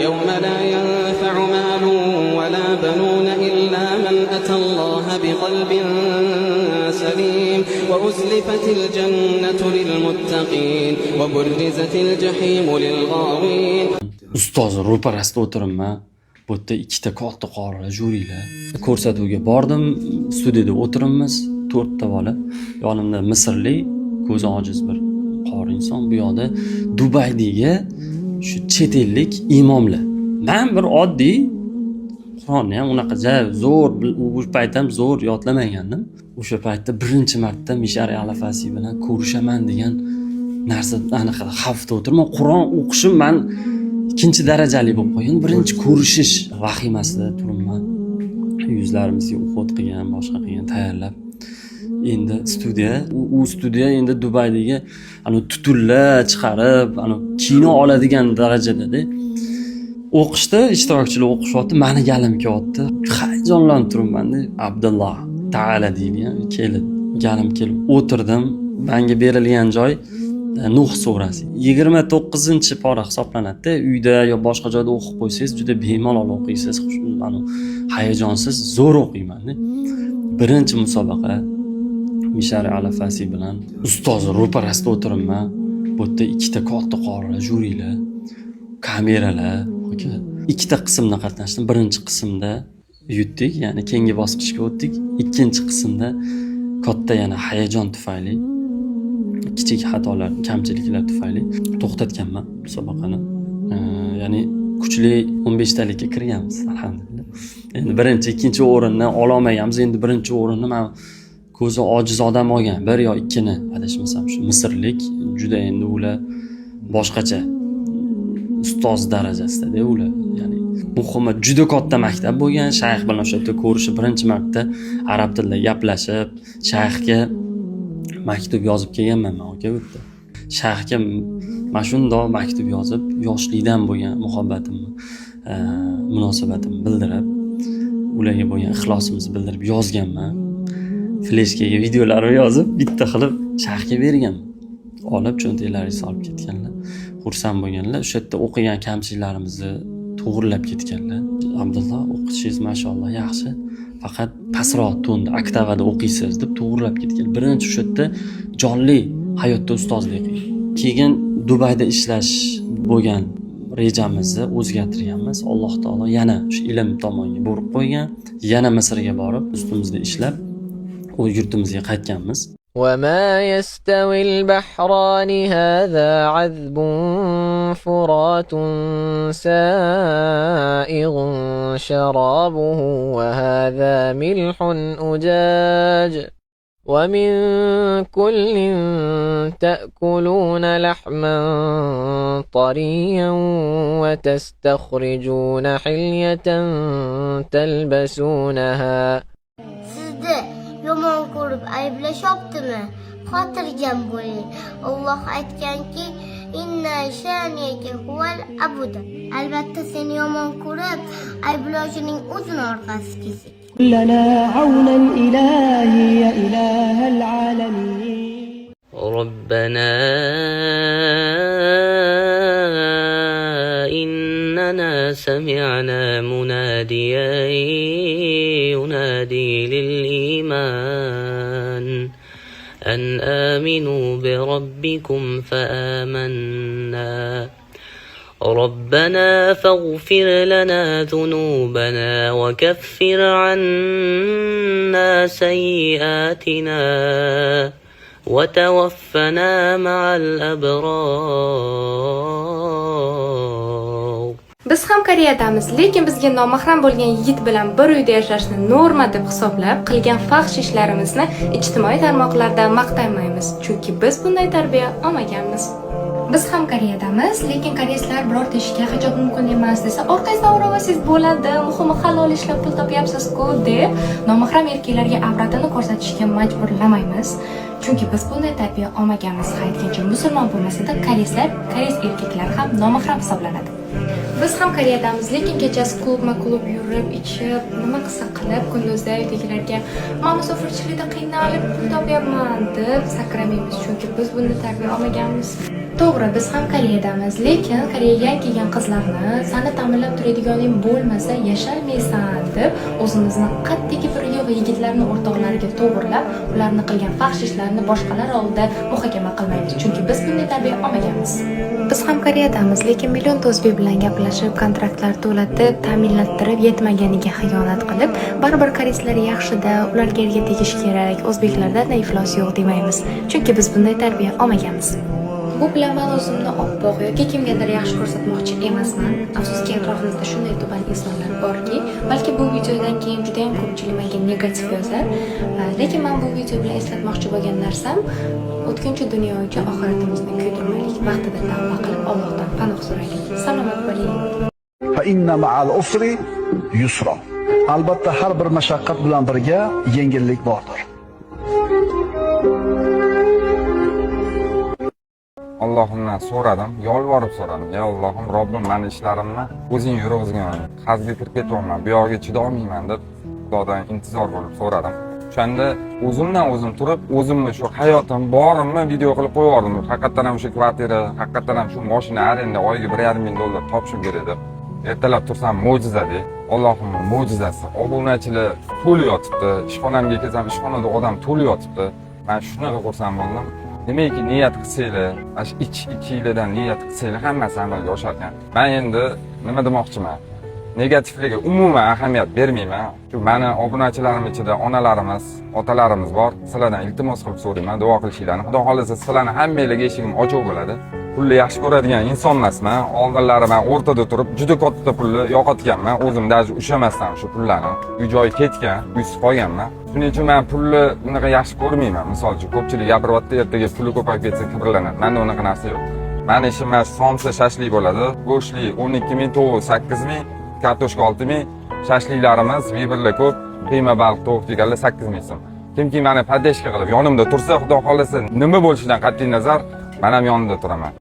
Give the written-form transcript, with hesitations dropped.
يوم لا ينفع مال ولا بنون إلا من أتى الله بقلب سليم. وأزلفت الجنة للمتقين وبرزت الجحيم للغاوين. Ustoz ro'parasida o'tiribman. Bu yerda ikkita katta qori jurilar. Ko'rsatuvga bordim, studiyada o'tiribmiz, to'rtta bola. Yonimda misrlik, ko'zi ojiz bir qori inson, bu yoqda Dubaydagi shu chet ellik imomlar. Man bir oddiy Qur'onni ham unaqa ja zo'r u payt ham zo'r yodlamagandim. O'sha paytda birinchi marta Mishari Alafasi bilan ko'rishaman degan narsa, anaqa xavfda o'tirman. Qur'on o'qishim man ikkinchi darajali bo'lib qolgan. Birinchi ko'rishish vahimasida turibman. Yuzlarimizga уход qilgan, boshqa qilgan, tayyorlab. Endi studiya, u studiya endi Dubaydagi ana tutunlar chiqarib, ana kino oladigan darajada-da. O'qishda ishtirokchilar o'qishyapti, mani galim kelyapti. Hayajonlanib turibman-da. Abdulloh taala deyilgan kelib, galim kelib o'tirdim. Menga berilgan joy Nuh surasi. 29-pora hisoblanadi-da. Uyda yo boshqa joyda o'qib qo'ysangiz juda bemalol o'qiysiz, ani hayajonsiz zo'r o'qiyman-da. Birinchi musobaqa Mishari Alafasi bilan ustoz ro'parasida o'tiribman. Bu yerda ikkita katta qori jurilar, kameralar, aka. Ikkita qismda qatnashdim. Birinchi qismda yutdik, ya'ni keyingi bosqichga o'tdik. Ikkinchi qismda katta yana hayajon tufayli, kichik xatolar, kamchiliklar tufayli to'xtatganman musobaqani. Ya'ni kuchli 15 talikka kirganmiz, alhamdulillah. Endi birinchi, ikkinchi o'rinni ololmaganmiz. Endi birinchi o'rinni man ko'zi ojiz odam olgan, bir yo ikkini adashmasam, shu misrlik, juda endi ular boshqacha ustoz darajasida ular. Ya'ni muhimi juda katta maktab bo'lgan. Shayx bilan o'sha yerda ko'rishib, birinchi marta arab tilida gaplashib, shayxga maktub yozib kelganman man, aka, u yerda. Shayxga mana shundoq maktub yozib, yoshlikdan bo'lgan muhabbatimni, munosabatimni bildirib, ularga bo'lgan ixlosimizni bildirib yozganman. Fleshkaga videolarimni yozib, bitta qilib shayxga berganman. Olib cho'ntaklariga solib ketganlar, xursand bo'lganlar. O'sha yerda o'qigan kamchiliklarimizni to'g'irlab ketganlar. Abdulloh, o'qishingiz mashalloh yaxshi, faqat pastroq tonda, oktavada o'qiysiz, deb to'g'irlab ketgan. Birinchi o'sha yerda jonli hayotda ustozlik qilgan. Keyin Dubayda ishlash bo'lgan rejamizni o'zgartirganmiz. Alloh taolo yana shu ilm tomonga burib qo'ygan. Yana Misrga borib, ustimizda ishlab, u yurtimizga qaytganmiz. وما يستوي البحران هذا عذب فرات سائغ شرابه وهذا ملح أجاج ومن كل تأكلون لحما طريا وتستخرجون حلية تلبسونها. Sizni yomon ko'rib ayblashyaptimi? Xotirjam bo'ling. Alloh aytganki: "Inna shaniyaka huval abtar." Albatta seni yomon ko'rib ayblovchining o'zini orqasi kesik. لنا عونا إلهي يا إله العالمين. ربنا إننا سمعنا مناديا ينادي للإيمان أن آمنوا بربكم فآمنا. ربنا فاغفر لنا ذنوبنا وكفر عنا سيئاتنا وتوفنا مع الأبرار. Biz ham Koreyadamiz, lekin bizga nomahram bo'lgan yigit bilan bir uyda yashashni norma deb hisoblab, qilgan fahsh ishlarimizni ijtimoiy tarmoqlarda maqtanmaymiz, chunki biz bunday tarbiya olmaganmiz. Biz ham Koreyadamiz, lekin koreyslar birorta ishga hijob mumkin emas desa, orqangizdan o'rab bo'ladi, muhimi halol ishlab pul topyapsiz-ku, deb nomahram erkaklarga avratini ko'rsatishga majburlamaymiz. Chunki biz bunday tarbiya olmaganmiz. Ha, aytgancha, musulmon bo'lmasa-da, koreyslar, koreys erkaklari ham nomahram hisoblanadi. Biz ham ham Koreyadamiz, lekin kechasi klubma-klub yurib, ichib, nima qilsa qilib, kunduzda uydagilarga "Men musofirchilikda qiynalib pul topyapman" deb sakramaymiz, chunki biz bunda tarbiya olmaganmiz. To'g'ri, biz ham Koreyadamiz, lekin Koreyaga kelgan qizlarni "Sani ta'minlab turadiganing bo'lmasa, yashalmaysan" deb o'zimizni qaddigi bir yo'q yigitlarni o'rtoqlariga to'g'irlab, ularni qilgan fahsh ishlarini boshqalar oldida muhokama qilmaymiz, chunki biz bunday tarbiya olmaganmiz. Biz ham Koreyadamiz, lekin millionta o'zbek bilan gaplashib, kontraktlar to'latib, ta'minlattirib, yetmaganiga xiyonat qilib, baribir koreyslar yaxshida, ularga erga tegish kerak, o'zbeklarda iflos yo'q demaymiz, chunki biz bunday tarbiya olmaganmiz. Bu bilan man o'zimni oppoq yoki kimgadir yaxshi ko'rsatmoqchi emasman. Afsuski, atrofimizda shunday tuban insonlar borki, balki bu videodan keyin juda ham ko'pchilik menga negativ yozar. Lekin man bu video bilan eslatmoqchi bo'lgan narsam, o'tkinchi dunyo uchun oxiratimizni kuydirmaylik, vaqtida tavba qilib, Allohdan panoh so'raylik. Salomat bo'ling. فإن مع العسر يسرا. Albatta har bir mashaqqat bilan birga yengillik bordir. Allohimdan so'radim, yolvorib so'radim. "Ey Allohim, Robbim, mani ishlarimni o'zing yurg'izgin. Qarzga kirib ketyapman, bu yog'iga chidolmayman" deb Xudodan intizor bo'lib so'radim. O'shanda o'zimdan o'zim turib, o'zimni shu hayotim borimni video qilib qo'yib yubordim. Haqiqatdan ham o'sha kvartira, haqiqatdan ham shu mashina arenda oyiga 1,5 ming dollar topishim kerak deb. Ertalab tursam mo'jizadek. Allohimning mo'jizasi. Obunachilar to'lib yotibdi. Ishxonamga kelsam, ishxonada odam to'lib yotibdi. Men shunaqa xursand bo'ldim. Nimaki niyat qilsanglar, mana shu ich ichinglardan niyat qilsanglar, hammasi amalga oshar ekan. Men endi nima demoqchiman? Negativlarga umuman ahamiyat bermayman. Shu mani obunachilarim ichida onalarimiz, otalarimiz bor. Sizlardan iltimos qilib so'rayman, duo qilishinglarni. Xudo xohlasa sizlarni hammanglarga eshigim ochiq bo'ladi. Pulni yaxshi ko'radigan inson emasman. Oldinlari men o'rtada turib juda katta pulni yo'qotganman. O'zim даже ushlamasdan shu pullarni. Uy joyi ketgan, uysiz qolganman. Shuning uchun men pulni bunaqa yaxshi ko'rmayman. Misol uchun, ko'pchilik gapiryapti, ertaga puli ko'payib ketsa kibrlanadi. Menda unaqa narsa yo'q. Mani ishim mana shu somsa, shashlik bo'ladi. Go'shtli 12 ming, tovuq 8 ming, kartoshka 6 ming, shashliklarimiz выбор lar ko'p, qiyma baliq, tovuq deganlar 8 ming so'm. Kimki meni поддержка qilib yonimda tursa, Xudo xohlasa, nima bo'lishidan qat'iy nazar, men ham yonida turaman.